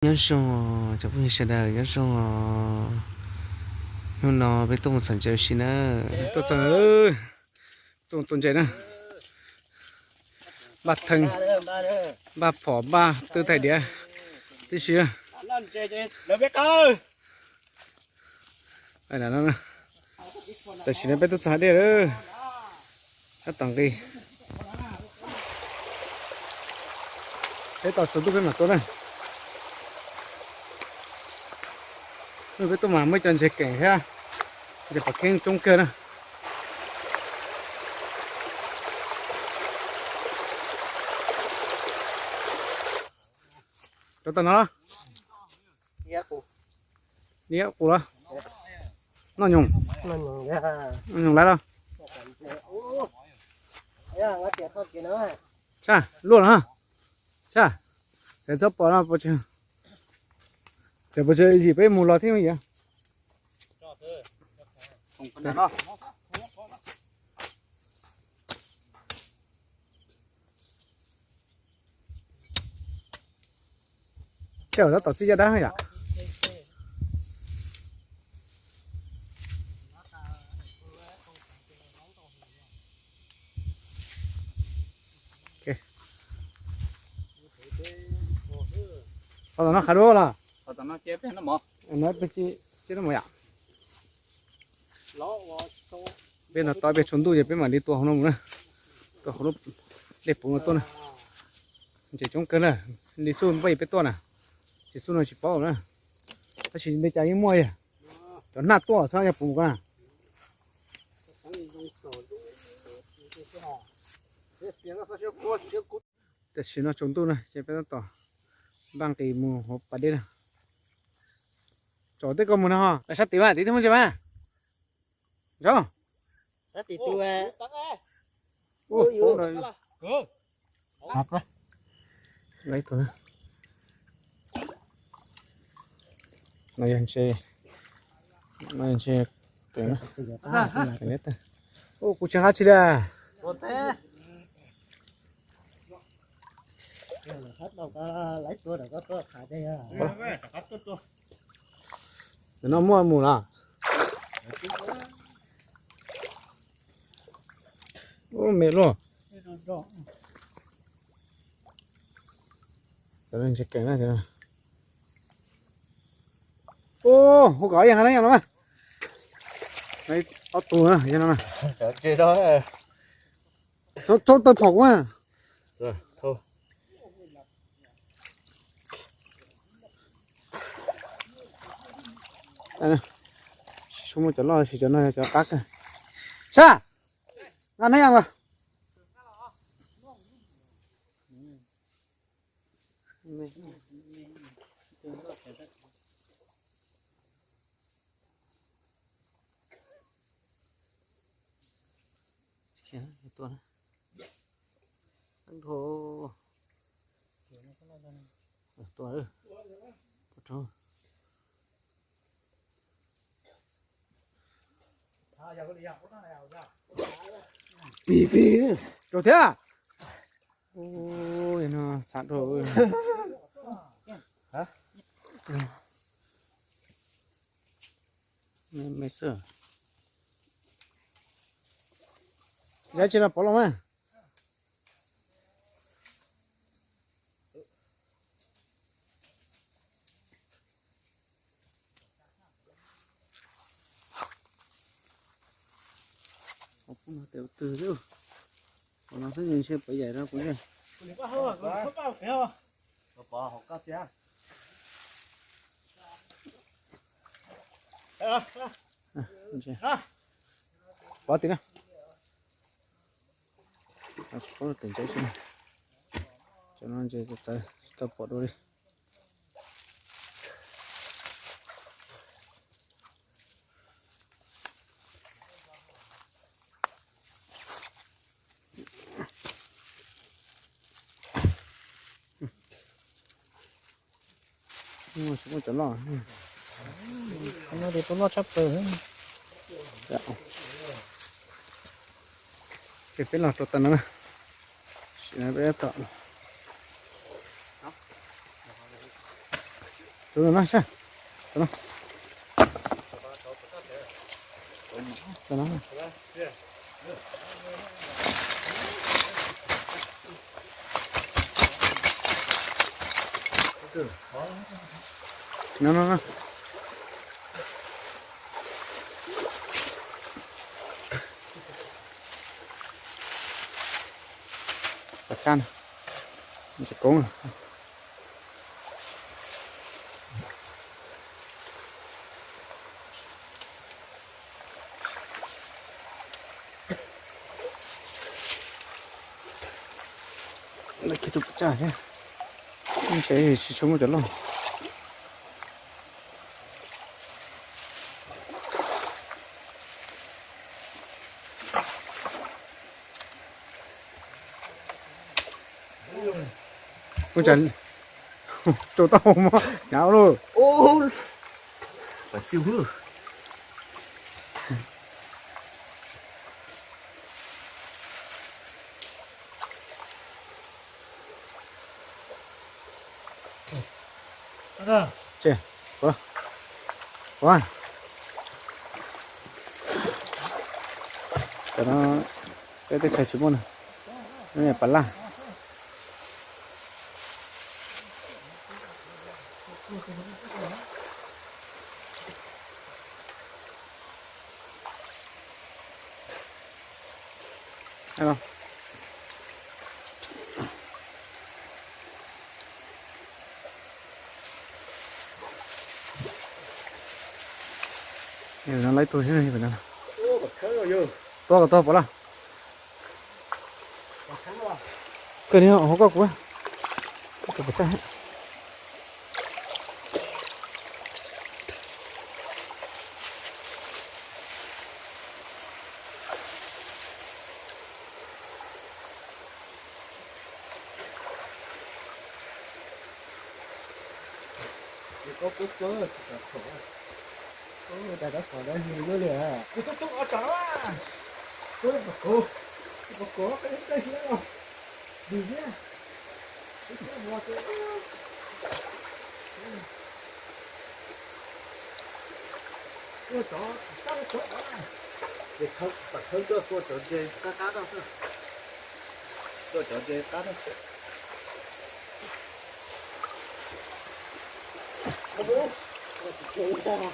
Nyob zoo, cov phooj ywg sawv daws nyob zoo. Hnub no peb tuaj mus txhom ntses ua si na. Tuaj txhom, tuaj tua ntses na. Npaj theej, npaj phom, npaj twb thaij diav tib si. Tam sim no peb tuaj txog hav dej lawm, sab tom nqis. Peb tos tsaus ntuj peb mam tuaj na. Peb tuaj mas muaj cov ntses keem thiab, ntses pom kheeb coob kawg na. Rau tau no los? Liab qus los? Noj nyoos, noj nyoos lawm los? Tshaj luaj los. Tshaj, txawm txhob pom no, txawm pom tseg yim peb mus los thiab yom. Tej zaum tab tom txij caj dab yom. Qhov tom no qhav dua los? Peb no tau peb tsaus ntuj ces peb mam li tua hauv no mus na. Tua hauv lub dej puv no tuaj na. Ntses coob kawg na. Li xub npaj peb tuaj na, ces xub no tsis paub na. Tab sis npe cas yeej muaj, cov naj tuaj xwb yog puv mus na. Tam sim no tsaus ntuj na ces peb tab tom npaj nqis mus hauv pas dej na. Tsom tej ko mus no ho, sab tim mas tim twb muaj ntses mas. Ntsov. No yog ntses, no yog ntses keem, keem. Ub, kuv tsis nqa tsi li. Ntawm no muaj mus los? Ub, me luaj. Ub, hu kom yog nqa neeb yog no mas. Ob tug yog no mas. Txhob tawg phom kuv mas. Tsis muaj cov loj, sis cov no cov qab kawg. Sab, nqa neeb yog los? Tua, tua, pib pib rau thiab. Ui, no txhav dhau. Me xwb. Yog tsis los pov los mas. Tes twg, ua no xwb ntshe pov yaim rau kuv. Pov tim na. Tsis paub tus ntses xwb, cov no ntses txawv tsis tau pom dua li. Muaj cov loj, no tus loj tshaj plaws. Ces peb los rau tag no na, sim no peb tom. Tus no saib. Tus no. Tus no. No, no, no. Pab kab no, ntses koob. Lawv kiag tus pov tsaj thiab, ntses tsis tshua muaj cov loj. Ua cas tsaus tau mos hnyav lauj. Ces, ua, ua, cov no peb teb chaws tsis muaj na, pab laj. Lawv tug thiab, tua kom tau pov laj. Kawg li hauv koj kuv, koj tus pov tsaj. Ces khawb tuaj tua cov ntses qab qab no xwb. Tua cov ntses qab no xwb. Tua cov ntses qab no,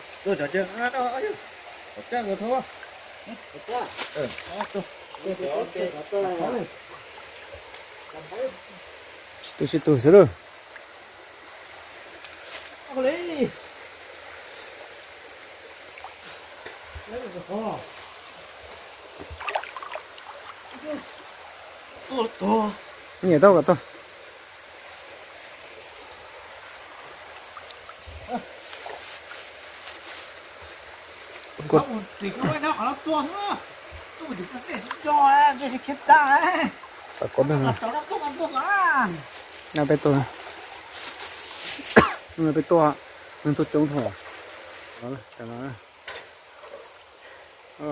pov tsaj mus tho. Sib tw sib tw xwb lauj. Nyiam tau kom tau. Pab kod, peb tuaj, peb tuaj, neeg tuaj coob dhau.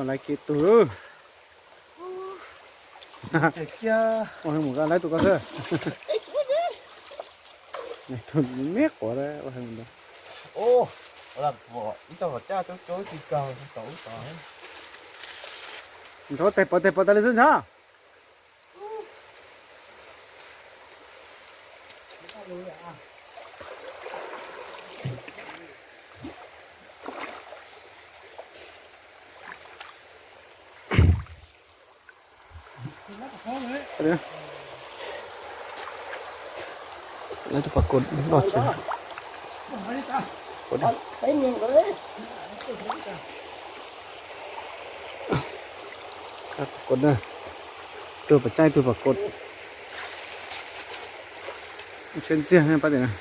Lawv kev tug. Ua hwj mus lawv tus ko xwb. Tus me quav ua hwj mus ntawd. Nrov tes pov tes pov tas li xwb ntshav. Lawv tus pas kod loj tsis. Pas kod na, tus pas caij tus pas kod. Tsheb ntxiag pab tias na.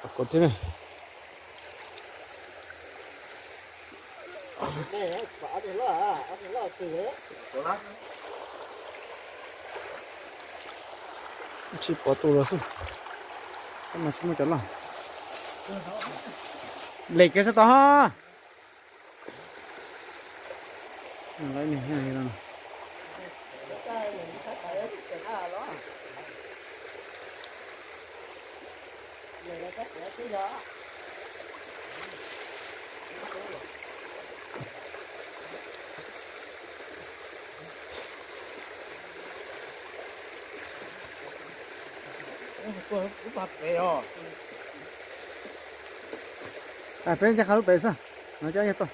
Pas kod thiab na. Tsis pov tus los xwb. Tab mas tsis muaj cov loj. Lem kiag sab tod ho. Lawv niag, Peb ncaj qha lub pem xwb, no cov yog tau.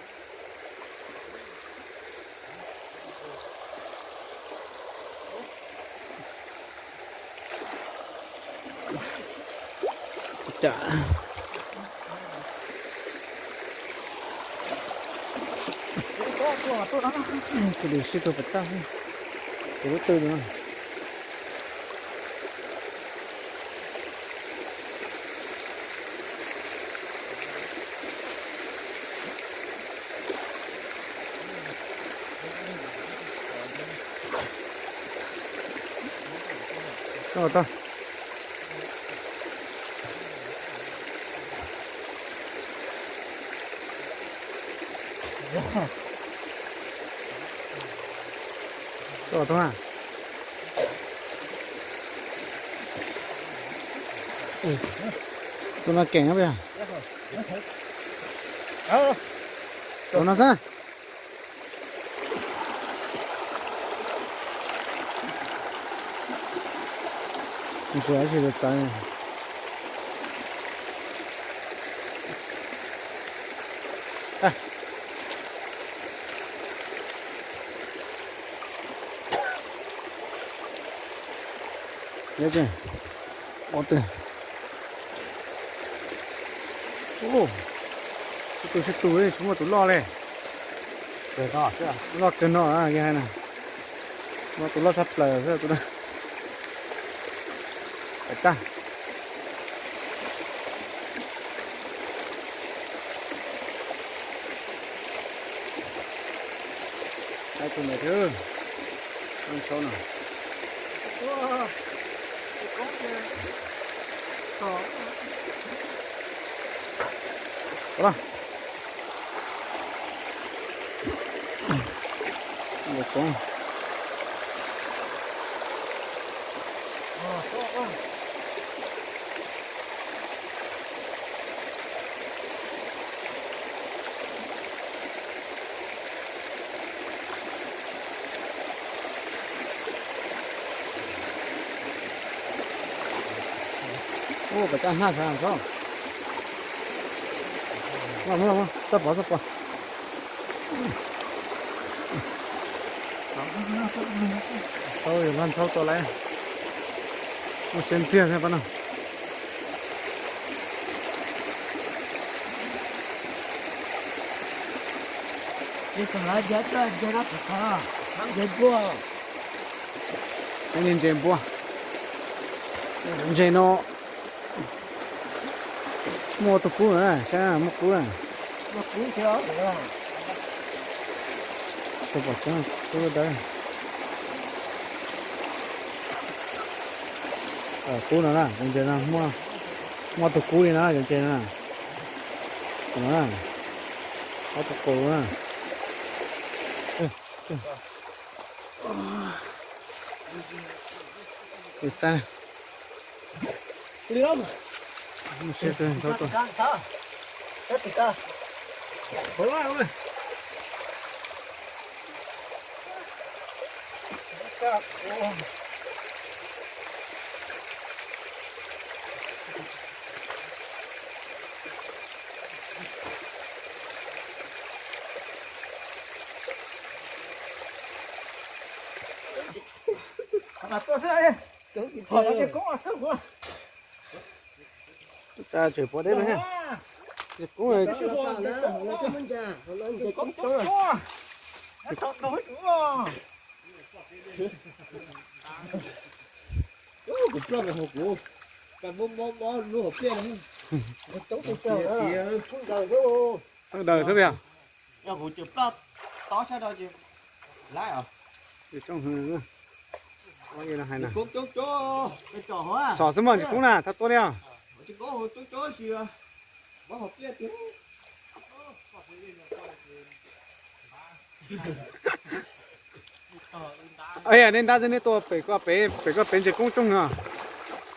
Kuv dim sib tug pem toj xwb, kuv lub twg no. Tau, tau. Tau, tau na. Tus no keem na. Tus no xwb. Ntsia tsis txawv. Ua twg? Tus sib tug tsis muaj tus loj li. Loj kawg no, yog hais na, muaj tus loj tshaj plaws xwb tus no. Pais tag. Hai tus ntawd thiab, ntshau no. Ua pem caj hnab sav tso. Txhob pov, txhob pov. Tau yog ntshau tau lawm. Muaj siab ntxiag thiab pab no. Peb niag ntses npua. Ntses no muaj tus kub na, saib muaj kub na. Tsis pom tseeb, kub dawb. Kub no na, cov ntses no muaj tus kub li na, cov ntses no na. Ob tug qus na. Txav. Tseem pov deb, koob, kuv ploj mus hauv kuv, mob mob lub hauv pliaj. Txheej daws xwb yog. Yog kuv tseem ploj tob sab rau ces lawm os. Txhom xwb mas tsis koob na, thab tuab li os. Yog nej ntab xwb nej tuaj pem ko, pem ko pem ntses koob coob no.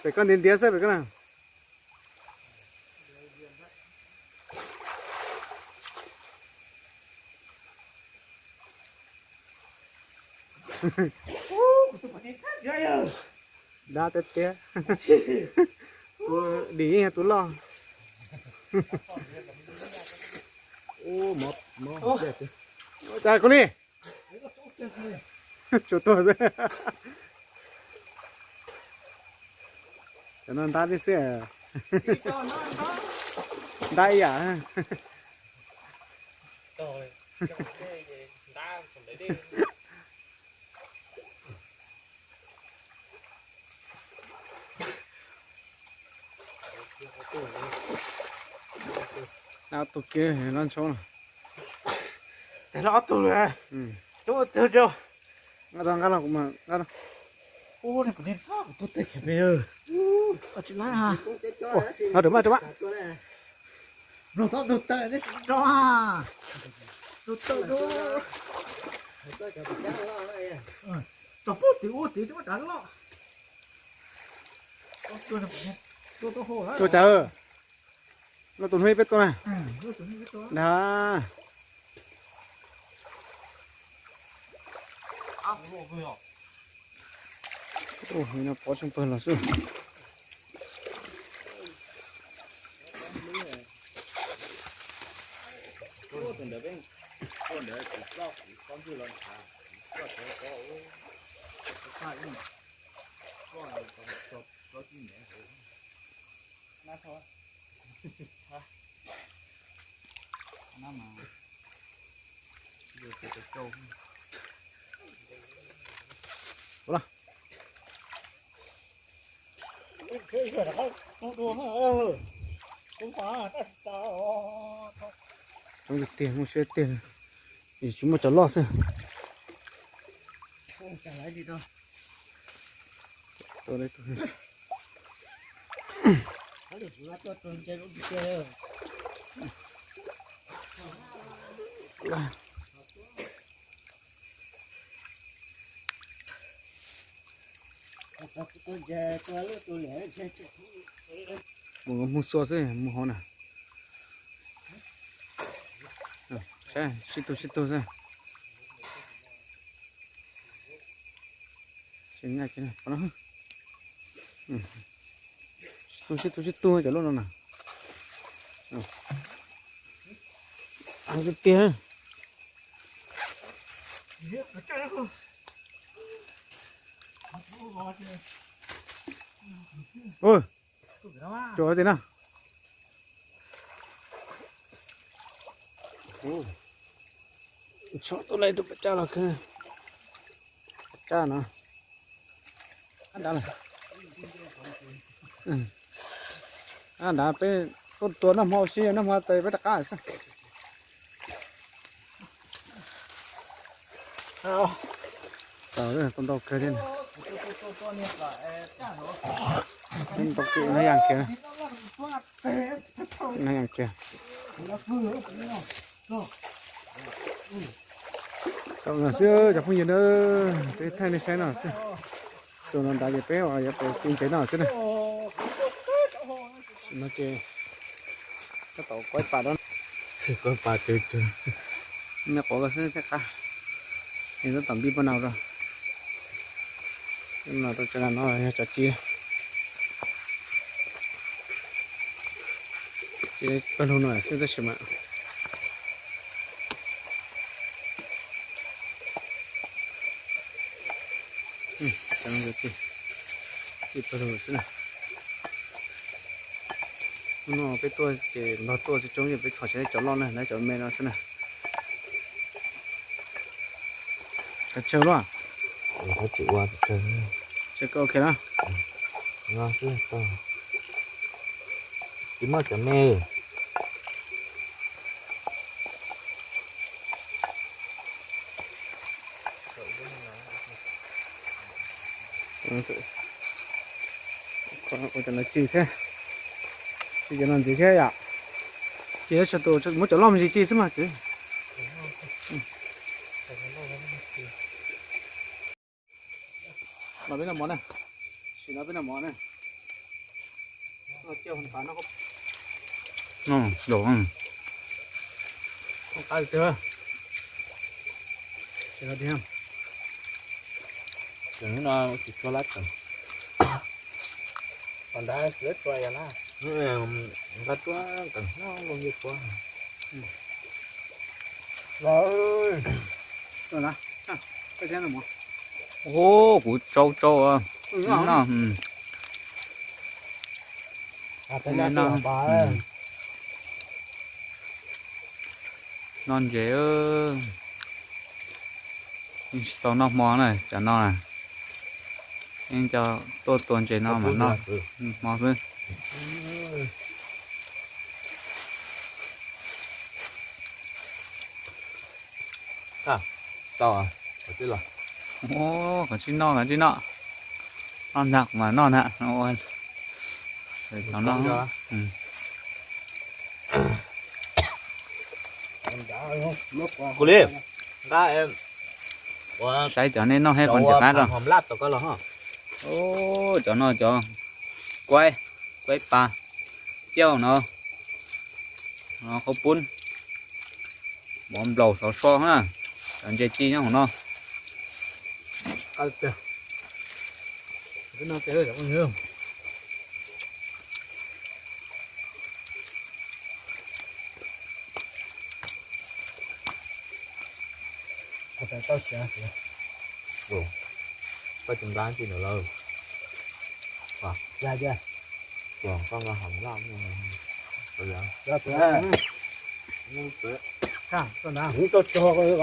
Pem ko ntiav ntiav xwb pem ko na. Dab tiag tiag. Tus dim yeej yog tus loj. Cas koj li tsuas tuag xwb. Cov no ntab tib xwb. Ntab ib yam. Ntab tus kiag loj ntshoob no. Tag los ob tug lawm. Coob ua twg rau. Nqa tau, nqa los kuv mam nqa tau. Ub, kuv niag txhob kuv tus twg khiav pem. Tsis laib ha. Rau mas, rau mas. Mloog tau tus taw ne, tsis rau ha. Tus taw rau. Rau pub tim ub tim rau dav loj. Tua cas, no tus hnub peb tua na. Dag. Ub, no pov tsheej pawg los xwb. Ua los. Coob tiag tiag, muaj siab tiag, tsis muaj cov loj xwb. Mus, mus xua xwb, mus hauv na. Saib sib tug sib tug xwb. Sib tug sib tug sib tug cov loj no na. Tiag tiag. Ua, cuam tiag na. Tshuav tuaj laij tus pem tsaj los kawg. Pem tsaj no. Ab nrad lawm. Ab nrad peb tuaj tua noj hmo ua si, noj hmo tes peb rov qab xwb. Tau, tau ntau kawg thiab. Ntau kiag, nab yas kiag. Nab yas kiag. Xaus no xwb cov phooj ywg na, peb thaij nej saib no xwb. Xaus no nrad ces peb yuav pem ti ntsev no xwb na. No ces tab tom kuaib pas rau, kuaib pas tsawg tsawg. Me quav xwb thiaj qab. Tab tom npij paj nau rau. No rau cov no yog cov txiv, txiv pawg lug no xwb tab sis mas txiv pawg lug xwb na. Hnub no peb tuaj ces npog tuaj coob coob ces peb txhom tsis tau cov loj na, lawv cov me no xwb na. Cov tsawg luaj? Tsawg, ok na. No xwb, tsis muaj cov me. Ua cov no ci thiab, ci cov no ntxiv thiab yom. Ces muab cov loj me ntsis ci xwb mas. Los peb noj mov na, sim no peb noj mov na. Noj, noj qab tiag. Sim no tiag. Tseem no tsis tshua lab tseem. Nqa tuaj tseem no zoo li puab. Ua kuv tsau tsau no. Noj ntses, tsis tau noj hmo na cov no na. Yeej coj tuaj tua ntses no mas noj hmo xwb. Qhov tsis noj, qhov tsis noj. Noj ntag, kuv mam noj ntag. Kuv li, saib cov nej noj thiab puas ntxim qab os. Cov no cov kuaib, kuaib pas, cauj no, qhaub poob, mov nplaum xov so na, cov ntses ci nyob hauv no.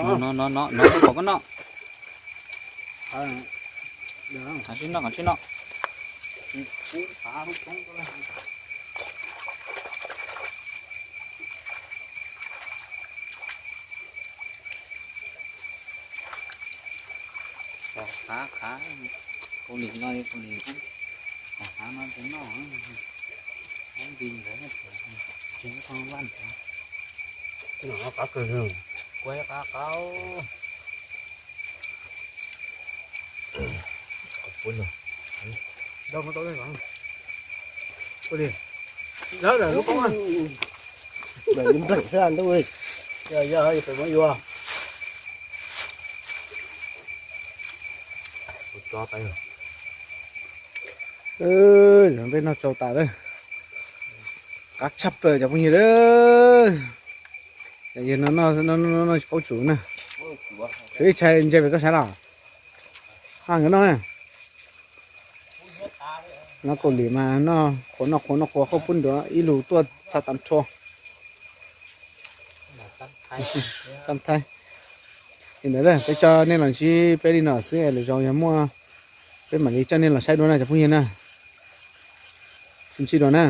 No, no, no, no, no, kom koj noj. Qhov tsis noj, qhov tsis noj. Qhov qab, qab, Kaus Lim no, Kaus Lim, qhov qab no tsis noj, qab nti ntawd, tsis noj vaj ntawd. Qab kawg, kuaib qab qab. Lawv lub koob, lawv npleem xwb ntuj. Yog, yog, yog pem muab yuav. Zoo peb noj tsau tas lawm. Qab tshaj plaws cov phooj ywg lawm. Yog no noj, noj tsis paub tsum na. Tshuav ib tshai ntses pem koj saib los. Haj nkawd noj na. Noj Kaus Lim mas noj qhuav noj qhuav noj qhuav qhaub poob nruav ib lus tuaj txog tas nrho. Xab Thaib. Li ntawd peb coj nej los ntsib peb li no xwb, lwm zaus yog muaj peb mam li coj nej los saib dua na cov phooj ywg na. Sib ntsib dua na.